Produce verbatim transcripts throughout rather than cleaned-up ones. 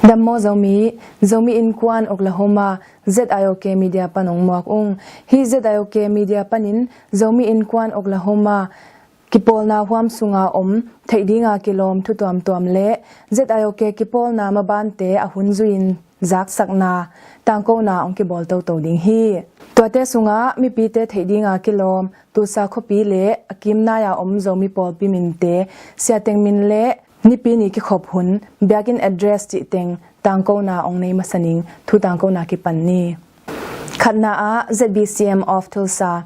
Dammaw Zomi, Zomi Innkuan Oklahoma, Z I O K Media pan ong muak ung. Hih Z I O K Media panin Zomi Innkuan Oklahoma kipawlna huam sunga om theih dinga kilawm thu tuamtuam le Z I O K kipawlna mabante a hun zuiin zaksakna tangkona ong kibawl toto ding hi. Tuate sungah mipite theih dinga kilawm Tulsa khuapi le a kimnai-a om Zomi pawlpi minte, siateng min le nipi ni kikhop hun, biakinn address cihteng tangkona ong nei masa ning. Thu tangkona kipan ni. Khatna ah Z B C M of Tulsa,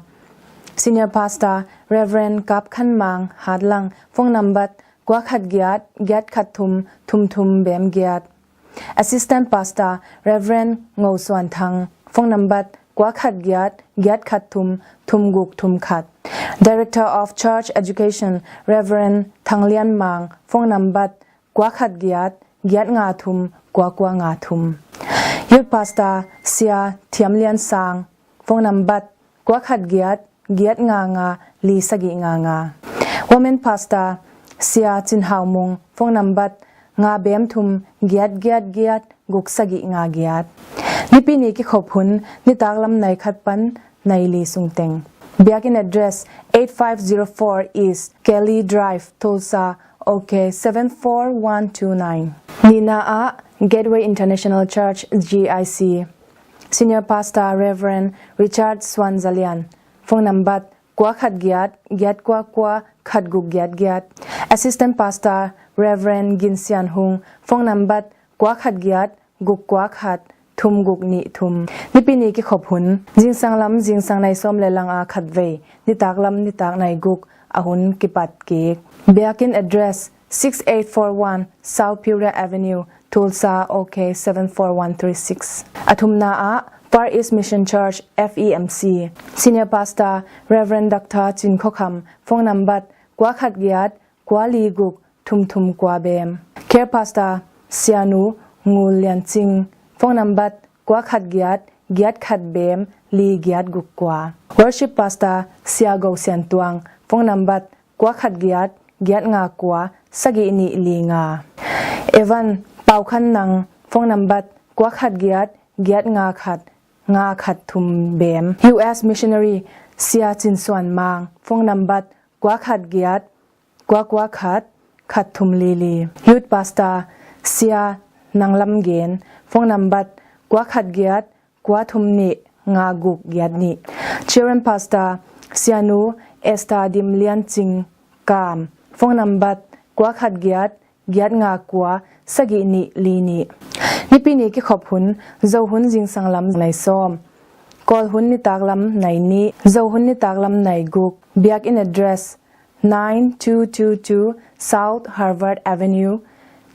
Senior Pastor Reverend Kap Khan Mang, Hatlang, phone number kua khat giat, giat khat thum, thum thum bem giat. Assistant Pastor Reverend Ngo Suan Thang, phone number kua khat giat, giat khat thum, thum guk thum khat. Director of Church Education Reverend Thang Lian Mang, phone number kua khat giat, giat nga thum, kua kua nga thum. Youth Pastor Sia Thiam Lian Sang, phone number kua khat giat, giat nga nga, li sagih nga nga. Women Pastor Sia Cin Hau Mung, phone number nga bem thum, giat giat giat, guk sagih nga giat. Nipi ni kikhop hun, nitaklam nai khat pan nai li sungteng. Biakinn address eight five zero four East Kelly Drive, Tulsa, OK seven four one two nine. Nihna ah Gateway International Church, G I C, Senior Pastor Reverend Richard Suan Za Lian, phone number kua khat giat, giat kua kua, khat guk giat giat. Assistant Pastor Reverend Gin Sian Hung, phone number kua khat giat, guk kua khat, thum guk nih thum. Nipi ni kikhop hun, zingsang lam zingsang nai sawm le lang a khat vei, nitak lam nitak nai guk a hun kipat kik. Biakinn address six eight four one South Peoria Avenue, Tulsa, OK seven four one three six. A thumna ah Far East Mission Church, F E M C, Senior Pastor Reverend Doctor Cin Khua Kham, phone number kua khat giat, kua li guk, thum thum kua bem. Care Pastor Sianu Ngu Lian Cing, phone number kua khat giat, giat khat bem, li giat guk kua. Worship Pastor Sia Go Sian Tuang, phone number kua khat giat, giat nga kua, sagih nih li nga. Evan Pau Khan Nang, phone number kua khat giat, giat nga khat, nga khat thum bem. U S Missionary Sia Cin Suan Mang, phone number kua khat giat, kua kua khat, khat thum li li. Youth Pastor Sia Nang Lam Gen, phone number kua khat giat, kua thum nih, nga guk giat nih. Children Pastor Sianu Esther Dim Lian Cing Kam, phone number kua khat giat, giat nga kua, sagih nih li nih. Nipi ni kikhop hun, Zo hun zingsang lam nai sawm, Kawl hun nitak lam nai nih, Zo hun nitak lam nai guk. Biakinn address nine two two two South Harvard Avenue,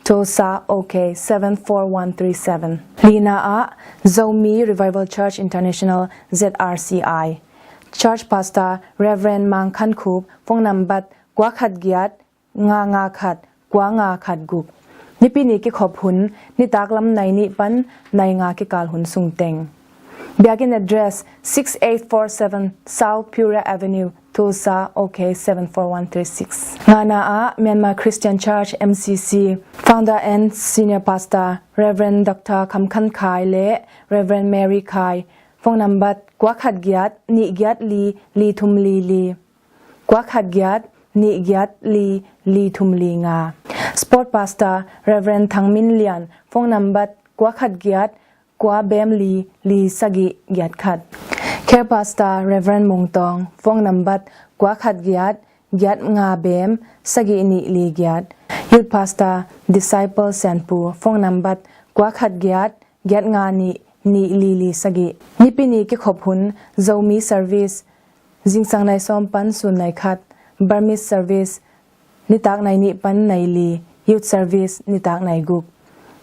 Tulsa, OK seven four one three seven. Lina ah Zomi Revival Church International, Z R C I, Church Pastor Reverend Mang Khan Khup, phone number kua khat giat, nga nga khat, kua nga khat guk. Nipi ni kikhop hun, nitak lam nai nih pan nai nga kikal hun sungteng. Biakinn address six eight four seven South Peoria Avenue, Tulsa, OK seven four one three six. Ngana ah Myanmar Christian Church, M C C, Founder and Senior Pastor Reverend Doctor Kham Khan Khai le Reverend Mary Khai, phone number kua khat giat, nih giat li, li thum li li. Kua khat giat, nih giat li, li thum li nga. Sport Pastor Reverend Thang Min Lian, phone number kua khat giat, kua bem li, li sagih giat khat. Care Pastor Reverend Mung Tawng, phone number kua khat giat, giat nga bem, sagih nih li giat. Youth Pastor Disciple Sian Pu, phone number kua khat giat, giat nga nih, nih li li sagih. Nipi ni kikhop hun, Zomi service, zingsang nai sawm pan sun nai khat, Burmese service, nitak nai nih pan nai li, youth service, nitak nai guk.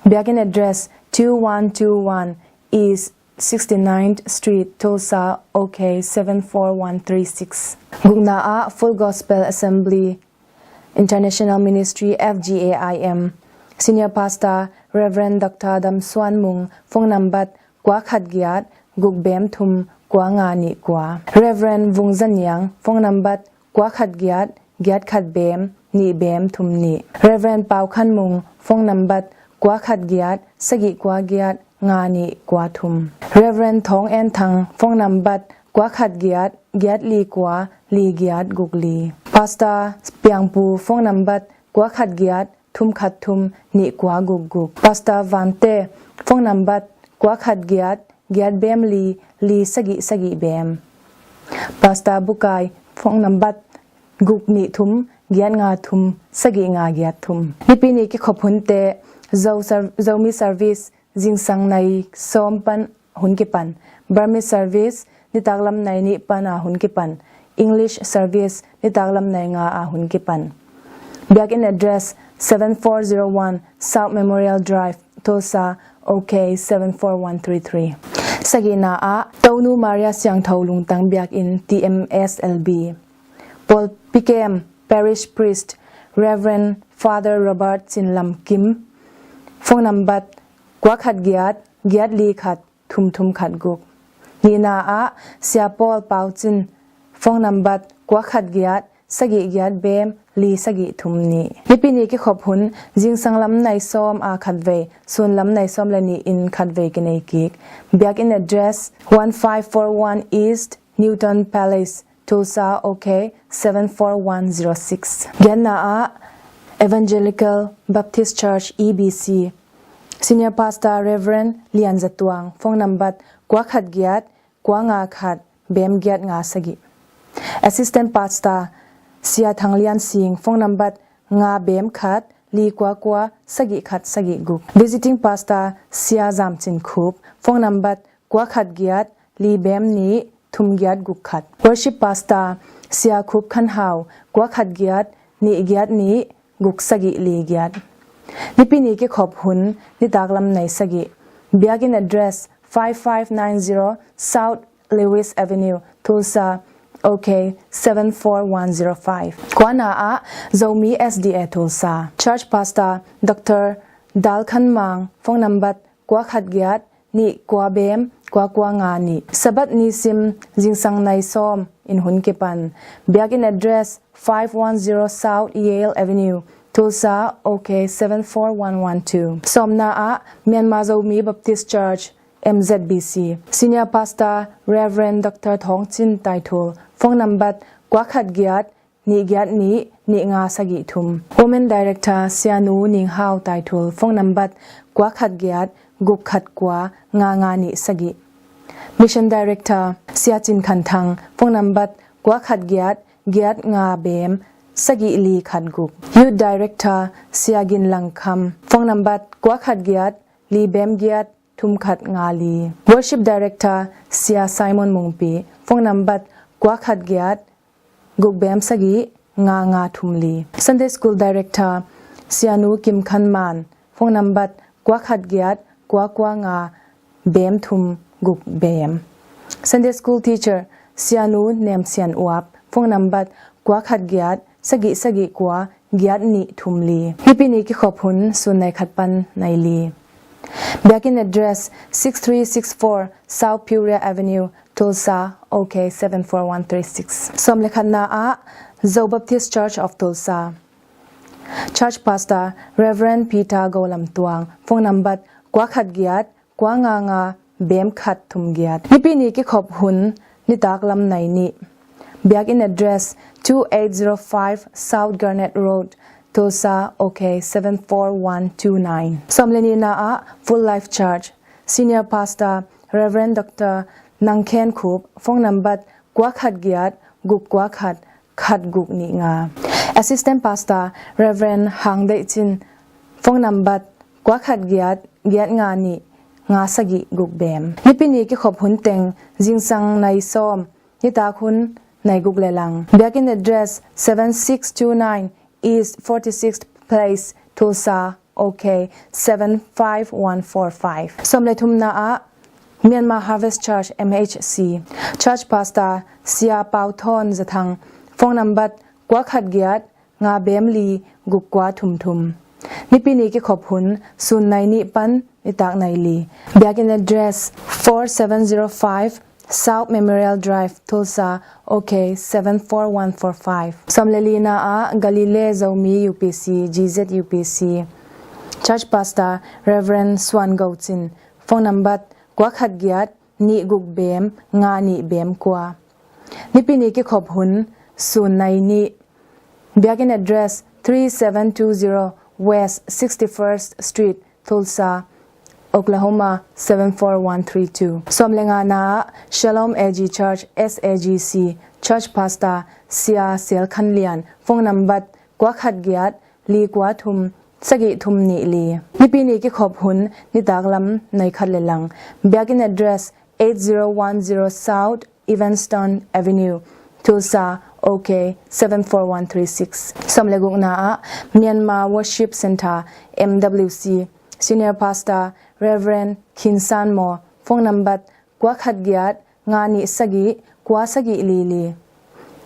Biakinn address two one two one East sixty-ninth Street, Tulsa, OK seven four one three six. Gukna ah Full Gospel Assembly International Ministry, F G A I M, Senior Pastor Reverend Doctor Dam Suan Mung, phone number kua khat giat, guk bem thum, kua nga nih kua. Reverend Vung Za Niang, phone number kua khat giat, giat khat bem, nih bem thum nih. Reverend Pau Khan Mung, phone number kua khat giat, sagih kua giat, nga nih kua thum. Reverend Thawng En Thang, phone number kua khat giat, giat li kua, li giat guk li. Pastor Piang Pu, phone number kua khat giat, thum khat thum, nih kua guk guk. Pastor Van Te, phone number kua khat giat, giat bem li, li sagih sagih bem. Pastor Bu Kai, phone number guk nih thum, giat nga thum, sagih nga giat thum. Nipi ni kikhop hunte, Zo ser-, Zomi service, zingsang nai sawm pan hun kipan. Burmese service, nitak lam nai nih pan a hun kipan. English service, nitak lam nai nga a hun kipan. Biakinn address, seven four zero one South Memorial Drive, Tulsa, OK seven four one three three. Sagihna ah, Tonu Maria Siangtho Lungtang Biakinn, T M S L B. Pawlpi kem, Parish Priest, Reverend Father Robert Cin Lam Kim. Phone number kua khat giat, giat li khat, thum thum khat guk. Nihna ah, Sia Paul Pau Cin, phone number kua khat giat, sagih giat bem, li sagih thum nih. Nipi ni kikhop hun, zingsang lam nai sawm a khat vei, sun lam nai sawm le nih in khat vei kinei kik. Biakinn address, one five four one East Newton Place, Tulsa, OK seven four one zero six. Giatna ah, Evangelical Baptist Church, E B C, Senior Pastor Reverend Lian Za Tuang, phone number kua khat giat, kua nga khat, bem giat nga sagih. Assistant Pastor Sia Thang Lian Sing, phone number nga bem khat, li kua kua, sagih khat sagih guk. Visiting Pastor Sia Zam Cin Khup, phone number kua khat giat, li bem nih, thum giat guk khat. Worship Pastor Sia Khup Khan Hau, kua khat giat, nih giat nih, guk sagih li giat. Nipi ni kikhop hun, nitak lam nai sagih. Biakinn address, five five nine zero South Lewis Avenue, Tulsa, OK seven four one zero five. Kuana ah, Zomi S D A Tulsa. Church Pastor Doctor Dal Khan Mang, phone number kua khat giat, nih kua bem, kua kua nga nih. Sabbath ni sim, zingsang nai sawm in hun kipan. Biakinn address, five one zero South Yale Avenue, Tulsa, OK seven four one one two. Sawmna ah, Myanmar Zomi Baptist Church, M Z B C. Senior Pastor Reverend Doctor Thawng Cin Taithul, phone number kua khat giat, nih giat nih, nih nga sagih thum. Women Director Sia Nu Ning Hau Taithul, phone number kua khat giat, guk khat kua, nga nga nih sagih. Mission Director Sia Cin Khan Thang, phone number kua khat giat, giat nga bem, sagih li khat guk. Youth Director Sia Gin Lang Kham, phone number kua khat giat, li bem giat, thum khat nga li. Worship Director Sia Simon Mungpi, phone number kua khat giat, guk bem sagih, nga nga thum li. Sunday School Director Sia Nu Kim Khan Man, phone number kua khat giat, kua kua nga, bem thum, guk bem. Sunday School Teacher Sia Nu Nem Sian Uap, phone number kua khat giat, sagih sagih kua, giat nih thum li. Nipi ni kikhop hun, sun nai khat pan nai li. Biakinn address, six three six four South Peoria Avenue, Tulsa, OK seven four one three six. Sawm le khatna ah, Zo Baptist Church of Tulsa. Church Pastor Reverend Peter Go Lam Tuang, phone number kua khat giat, kua nga nga, bem khat thum giat. Nipi ni kikhop hun, nitak lam nai nih. Biakinn address, two eight zero five South Garnet Road, Tulsa, OK seven four one two nine. Sawm le nihna ah, Full Life Church, Senior Pastor Reverend Doctor Nang Khen Khup, phone number kua khat giat, guk kua khat, khat guk nih nga. Assistant Pastor Reverend Hang Deih Cin, phone number kua khat giat, giat nga nih, nga sagih guk bem. Nipi ni kikhop hun teng, zingsang nai sawm, nitak hun nai guk le lang. Biakinn address, seven six two nine East forty-sixth Place, Tulsa, OK seven five one four five. Sawm le thumna ah, Myanmar Harvest Church, M H C. Church Pastor Sia Pau Thawn Za Thang, phone number kua khat giat, nga bem li, guk kua thum thum. Nipi ni kikhop hun, sun nai nih pan, nitak nai li. Biakinn address, four seven zero five South Memorial Drive, Tulsa, OK seven four one four five. Sawm le lina ah, Galilee Zomi U P C, G Z U P C. Church Pastor Reverend Suan Go Cin, phone number kua khat giat nih guk bem nga nih bem kua. Nipi ni kikhop hun sun nai nih. Biakinn address three seven two zero West sixty-first Street, Tulsa, Oklahoma seven four one three two. Sawm le nga na ah Shalom A G Church, S A G C, Church Pastor Sia Sel Khan Lian, phone number kua khat giat li kua thum sagih thum nih li. Nipi ni kikhop hun nitak lam nai khat le lang. Biakinn address eight zero one zero South Evanston Avenue, Tulsa, O K seven four one three six. Sawm le guk na ah Myanmar Worship Centre, M W C, Senior Pastor Reverend Khin San Maw, phone number kua khat giat nga nih sagih kua sagih li li.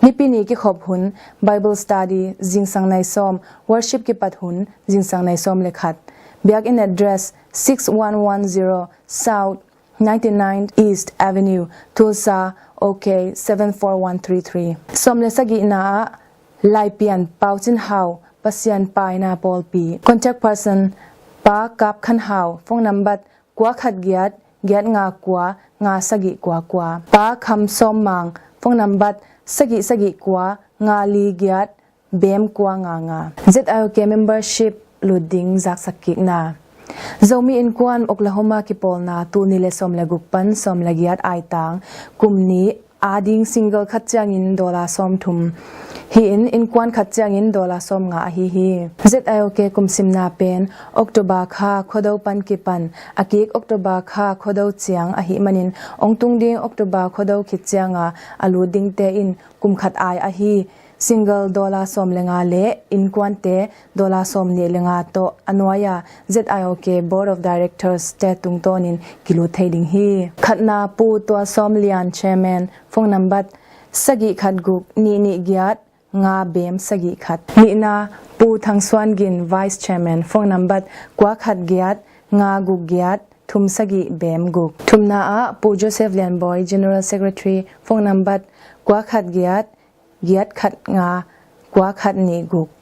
Nipi ni kikhop hun Bible study zingsang nai sawm, worship kipat hun zingsang nai sawm le khat. Biakinn address six one one zero South ninety-nine East Avenue, Tulsa, O K seven four one three three. Sawm le sagih na ah Laipian Pau Cin Hau, Pasian Paina Pawlpi. Contact person Pa Kap Khan Hau, phone number kua khat giat giat nga kua nga sagih kua kua. Pa Kham Sawm Mang, phone number sagih sagih kua nga li giat bem kua nga nga. Z I O K membership lut ding zaksak kikna. Zomi Innkuan Oklahoma kipawlna tul nih le sawm le guk pan sawm le giat aitang kum nih ading single khat ciangin dollar sawm thum. Hi-in innkuan khat ciangin dollar sawm nga ahi hi. Z I O K kum simna pen October kha Khuado pan kipan a kik October kha Khuado ciang ahih manin ong tung ding October Khuado khit cianga a lut dingte in kum khat ai ahi. Single dollar sawm le nga le innkuante dollar sawm nih le nga tawh a nuai-a Z I O K Board of Directors te tungtawnin kilut thei ding hi. Khatna Pu Tua Sawm Lian, Chairman, phone number sagih khat guk nih nih giat nga bem sagih khat. Nihna Pu Thang Suan Gin, Vice Chairman, phone number kua khat giat nga guk giat thum sagih bem guk. Thumna ah Pu Joseph Lian Bawi, General Secretary, phone number kua khat giat giat khat nga kua khat nih guk.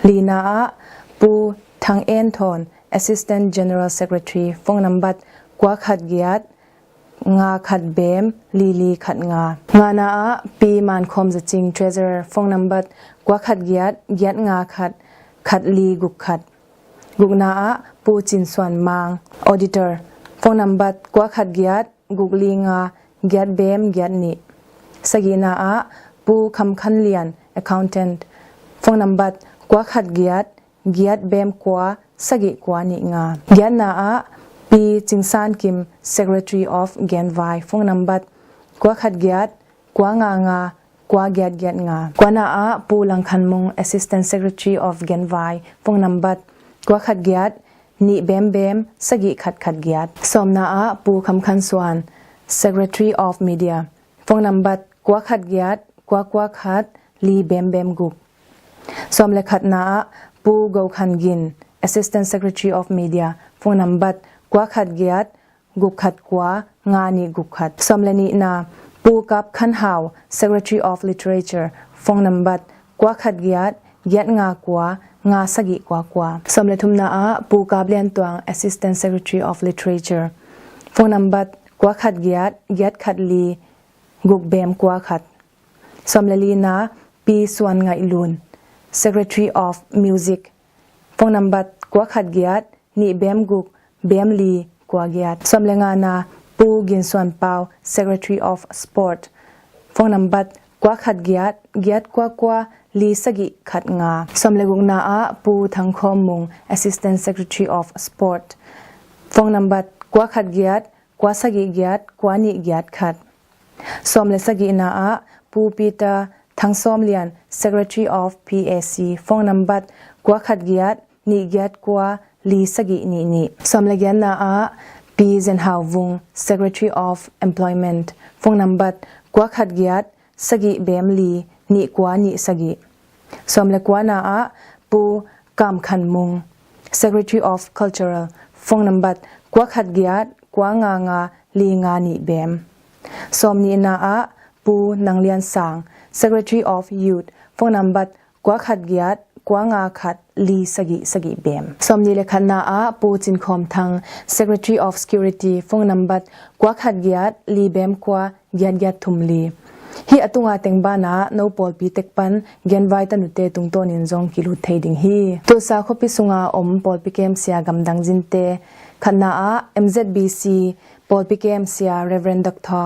Lina ah Pu Thang En Thawn, Assistant General Secretary, phone number kua khat giat nga khat bem li li khat nga. Ngana ah Pi Man Khawm Za Cing, Treasurer, phone number kua khat giat giat nga khat khat li guk khat. Gukna ah Pu Cin Suan Mang, Auditor, phone number kua khat giat guk li nga giat bem giat nih. Sagihna ah Pu Kham Khan Lian, Accountant, phone number kua khat giat giat bem kua sagih kua nih nga. Giatna ah Pi Cing San Kim, Secretary of Gen Vai, phone number kua khat giat kua nga nga kua giat giat nga. Kuana ah Pu Lang Khan Mung, Assistant Secretary of Gen Vai, phone number kua khat giat nih bem bem sagih khat khat giat. Sawmna ah Pu Kham Khan Suan, Secretary of Media, phone number kua khat giat kua kua khat li bem bem guk. Sawm le khatna ah Pu Go Khan Gin, Assistant Secretary of Media, phone number kua khat giat guk khat kua nga nih guk khat. Sawm le nihna Pu Kap Khan Hau, Secretary of Literature, phone number kua khat giat giat nga kua nga sagih kua kua. Sawm le thumna ah Pu Kap Lian Tuang, Assistant Secretary of Literature, phone number kua khat giat giat khat li guk bem kua khat. Sawm le lina Pi Suan Ngaih Lun, Secretary of Music, phone number kua khat giat nih bem guk bem li kua giat. Sawm le ngana Pu Gin Suan Pau, Secretary of Sport, phone number kua khat giat giat kua kua li sagih khat nga. Sawm le gukna ah Pu Thang Khawm Mung, Assistant Secretary of Sport, phone number kua khat giat kua sagih giat kua nih giat khat. Sawm le sagihna ah Pu Peter Thang Sawm Lian, Secretary of P A C, phone number kua khat giat nih giat kua li sagih nih nih. Sawm le giatna ah Pi Zen Hau Vung, Secretary of Employment, phone number kua khat giat sagih bem li nih kua nih sagih. Sawm le kuana ah Pu Kam Khan Mung, Secretary of Cultural, phone number kua khat giat kua nga nga li nga nih bem. Sawm nihna ah Pu Nang Lian Sang, Secretary of Youth, phone number kua khat giat kua nga khat li sagih sagih bem. Sawmnih le khatna ah Pu Cin Khawm Thang, Secretary of Security, phone nambat kua khat giat li bem kua giat giat thum li. Hih a tunga teng banah no pawlpi tek pan genvai tanute tungtawnin zong kilut thei ding hi. Tulsa khuapi sunga om pawlpi kem sia gamdang zinte khatna ah M Z B C pawlpi kem sia Reverend Doctor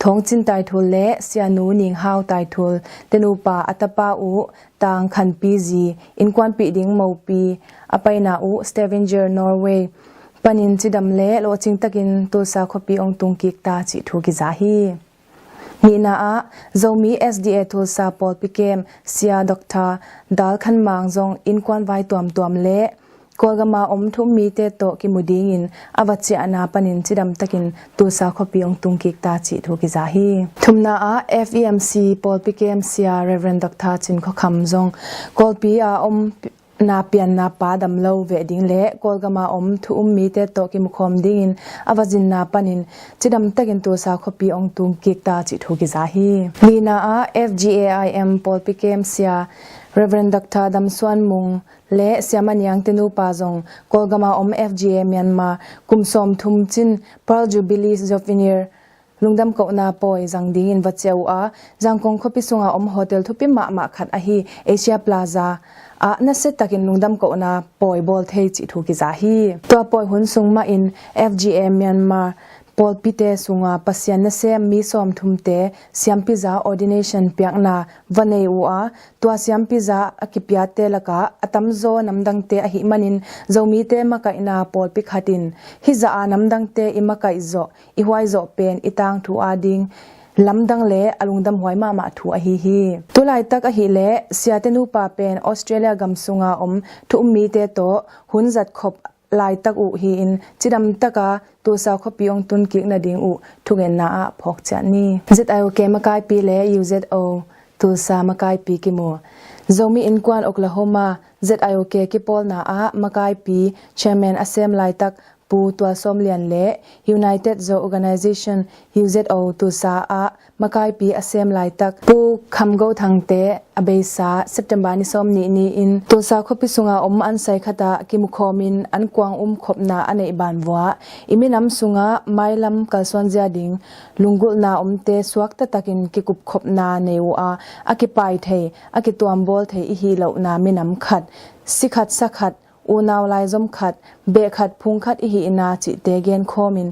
Thawng Cin Taithul le Sianu Ning Hau Taithul tenupa a tapa uh Tang Khanpi zi innkuanpih ding mopi a paina uh Stavanger, Norway panin cidam le lawhcing takin Tulsa khuapi ong tung kik ta cih thu kiza hi. Nihna ah Zomi S D A Tulsa pawlpi kem sia Doctor Dal Khan Mang zong innkuan vai tuamtuam le Kawlgama om thu um mite tawh kimu dingin a va ciahna panin cidam takin Tulsa khuapi ong tung kik ta cih thu kiza hi. Thumna ah F E M C pawlpi kem sia Reverend Doctor Cin Khua Kham zong Kawlpi a om na pianna pa dam lo veh ding le Kawlgama om thu um mite tawh kimukhawm dingin a va zinna panin cidam takin Tulsa khuapi ong tung kik ta cih thu kiza hi. Lina ah F G A I M pawlpi kem sia Reverend Doctor Dam Suan Mung le Siamaniang tenupa zong Kawlgama om F G A Myanmar kum sawmthum cin Pearl Jubilee Souvenir lungdam kohna pawi zang dingin va ciah uh a, Zangkong khuapi sunga om hotel thupi mahmah khat ahi Asia Plaza ah nasia takin lungdam kohna pawi bawl thei cih thu kiza hi. Tua pawi hun sung mahin F G A Myanmar pawlpite sunga Pasian nasem mi sawmthumte siampiza ordination piakna va nei uh a, tua siampiza a kipiate lakah a tamzaw namdangte ahih manin Zomite makaihna pawlpi khatin hih zah a namdangte i makaih zawh i huai zawh pen i tangthu ading lamdang le a lungdamhuai mahmah thu ahi hi. Tulaitak ahih leh siate nupa pen Australia gam sunga om thu um mite tawh hun zat khop laitak uh hi-in cidam taka Tulsa khuapi ong tun kik nading uh thungetna ah phawk ciah ni. Z I O K makaipi le U Z O Tulsa makaipi kimu. Zomi Innkuan Oklahoma Z I O K kipawlna ah makaipi chairman a sem laitak Pu Tua Sawm Lian le United Zo Organization, U Z O, Tulsa ah makaipi a sem laitak Pu Kham Go Thangte a beisa September ni sawm nih ni-in Tulsa khuapi sunga om an sai khatah kimukhawmin an kuang um khopna a neih banvuah i minam sungah mailam kalsuanzia ding lunggulhna omte suakta takin kikup khopna nei uh a, a kipai thei, a kituambawl thei i hih lohna minam khat, si khat, sa khat, unau laizom khat, beh khat, phung khat i hihna cihte genkhawmin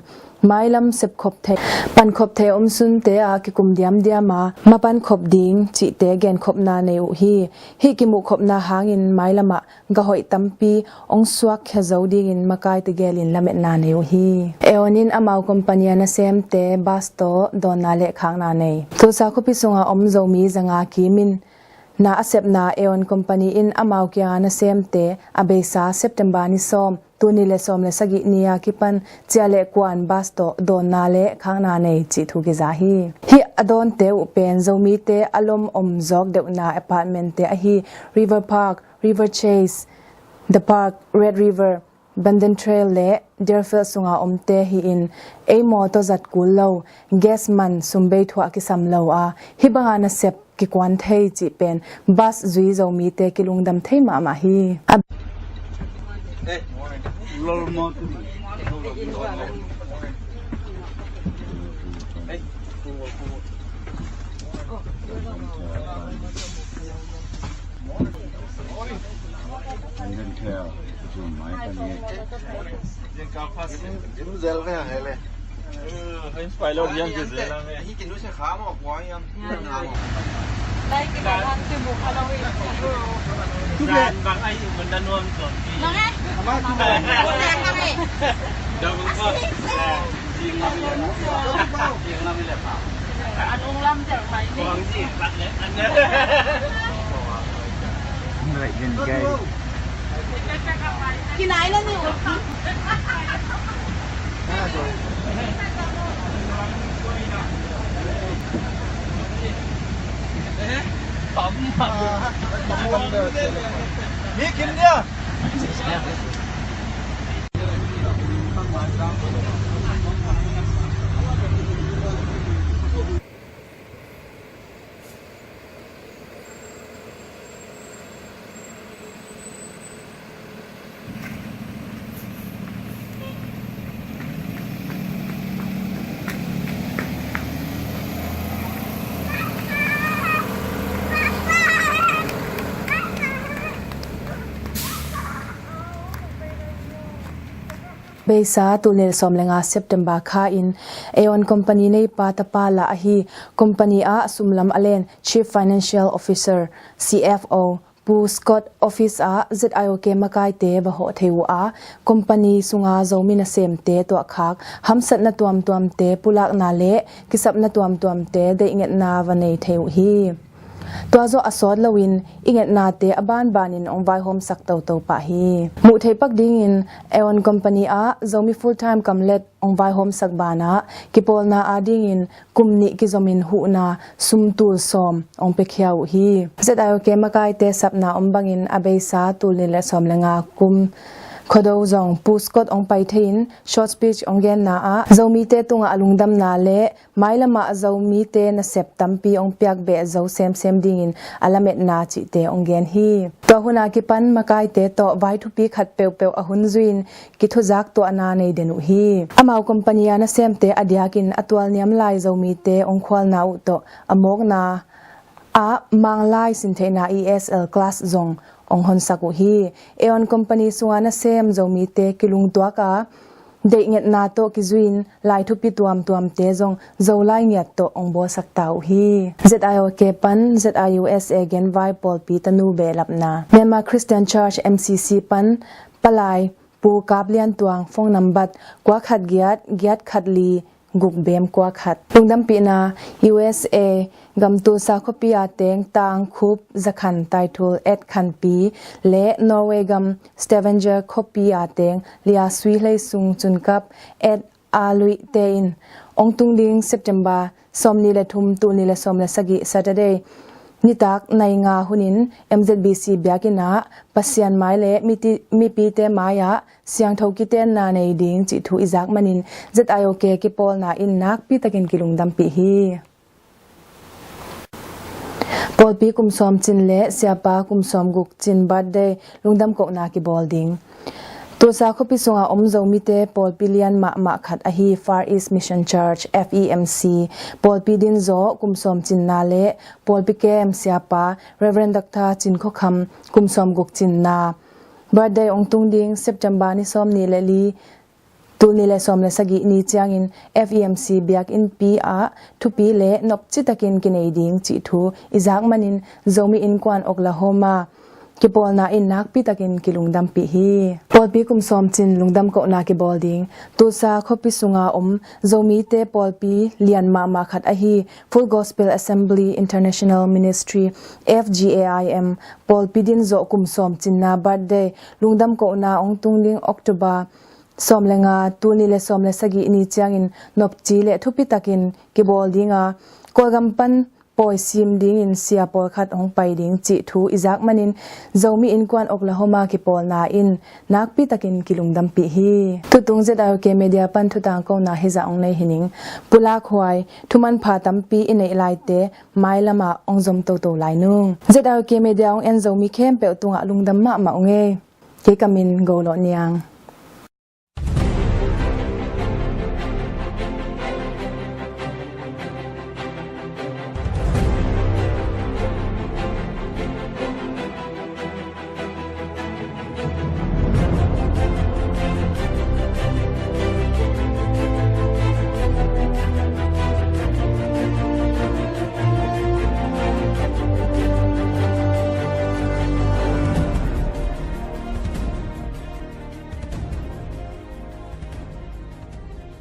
mailam sepkhop thei, pankhop thei omsunte a kikum diamdiama mapankhop ding cihte genkhopna nei uh hi. Hih kimuhkhopna hangin mailamah gahoih tampi ong suakkhia zo dingin makaite gelin lametna nei uh hi. Aeon in amau company a nasemte bus tawh dawnna le khakna nei. Tulsa khuapi sunga om Zomi zanga kimin na a sepna Aeon company in amau kianga nasemte a beisa September ni sawm, tul nih le sawm le sagih ni-a kipan ciah le kuan bus tawh dawnna le khakna nei cih thu kiza hi. Hih a dawnte uh pen Zomite a lom om zawk deuhna apartmentte ahi River Park, River Chase, The Park, Red River, Banden Trail le Deerfield sunga omte hi-in, ei mawtaw zat kul lo, gas man sumbei thuah kisam lo a, hih banga nasep kikuan thei cih pen bus zui Zomite kilungdam thei mahmah hi. A Beisa tul nih le sawm le nga September kha in Aeon Company neipa tapa lah ahi company ah sumlam a len Chief Financial Officer, C F O, Pu Scott office ah Z I O K makaite va hawh thei uh a, company sunga Zomi nasemte tuahkhak hamsatna tuamtuamte pulakna le kisapna tuamtuamte deihngetna va nei thei uh hi. Tua zawh a sawt loin i ngetnate a banbanin hong vaihawmsak toto pah hi. Muh theih pak dingin Aeon Company ah Zomi full time kamlet hong vaihawmsak banah kipawlna adingin kum nih kizomin huhna sum tul sawm hong piakhia uh hi. Z I O K makaite sapna om bangin a beisa tul nih le sawm le nga kum Khuado zong Pu Scott hong pai thei-in short speech hong genna ah Zomite tungah a lungdamna le mailamah Zomite nasep tampi hong piakbeh zo semsem dingin a lametna cihte hong gen hi. Tua hun a kipan makaite tawh vai thupi khat peuhpeuh a hun zui-in kithuzak tuahna nei den uh hi. Amau company a nasemte a diakin a tualniam lai Zomite hong khualna uh tawh a mawkna ah Manglai sintheihna E S L class zong hong honsak uh hi. Aeon Company sunga nasem Zomite kilungtuak a deihngetna tawh kizui-in lai thupi tuamtuamte zong Zolai ngiat tawh hong bawlsak ta uh hi. Z I O K pan Z I U S A genvai pawlpi tanu behlapna. Myanmar Christian Church M C C pan palai Pu Kap Lian Tuang phone nambat kua khat giat giat khat li guk bem kua khat. Lungdampihna: U S A gam Tulsa khuapi a teng Tang Khup Za Khan Taithul Et Khanpi le Norway gam Stavanger khuapi a teng Lia Sui Hlei Sung Cun Kap Et A Lui te in hong tung ding September sawmnih le thum, tul nih le sawm le sagih, Saturday nitak nai nga hunin M Z B C biakinn ah Pasian mai le miti-, mipite mai-ah siangtho kitenna nei ding cih thu i zak manin Z I O K kipawlna in nakpi takin kilungdampih hi. Pawlpi kum sawm cin le siapa kum sawm guk cin birthday lungdam kohna kibawl ding. Tulsa khuapi sunga om Zomite pawlpi lian mahmah khat ahi Far East Mission Church, F E M C, pawlpi din zawh kum sawm cinna le pawlpi kem siapa Reverend Doctor Cin Khua Kham kum sawm guk cinna birthday hong tung ding September ni sawmnih le li, tul nih le sawm le sagih ni ciangin F E M C biakinnpi ah thupi le nopci takin kinei ding cih thu i zak manin Zomi Innkuan Oklahoma kipawlna in nakpi takin kilungdampih hi. Pawlpi kum sawm cin lungdam kohna kibawl ding. Tulsa khuapi sunga om Zomite pawlpi lian mahmah khat ahi Full Gospel Assembly International Ministry, F G A I M, pawlpi din zawh kum sawm cinna birthday lungdam kohna hong tung ding October sawm le nga, tul nih le sawm le sagih ni ciangin nopci le thupi takin kibawl ding a, Kawlgam pan pawi sim dingin sia pawlkhat hong pai ding cih thu i zak manin Zomi Innkuan Oklahoma kipawlna in nakpi takin kilungdampih hi. Tutung Z I O K Media pan thutang kohna hizah hong nei hi ning. Pulak huai, thumanpha tampi i neih laite mailamah hong zom toto lai nung. Z I O K Media hong en Zomi khempeuh tungah lungdam mahmah ung ei. Kei ka min Go Lawh Niang.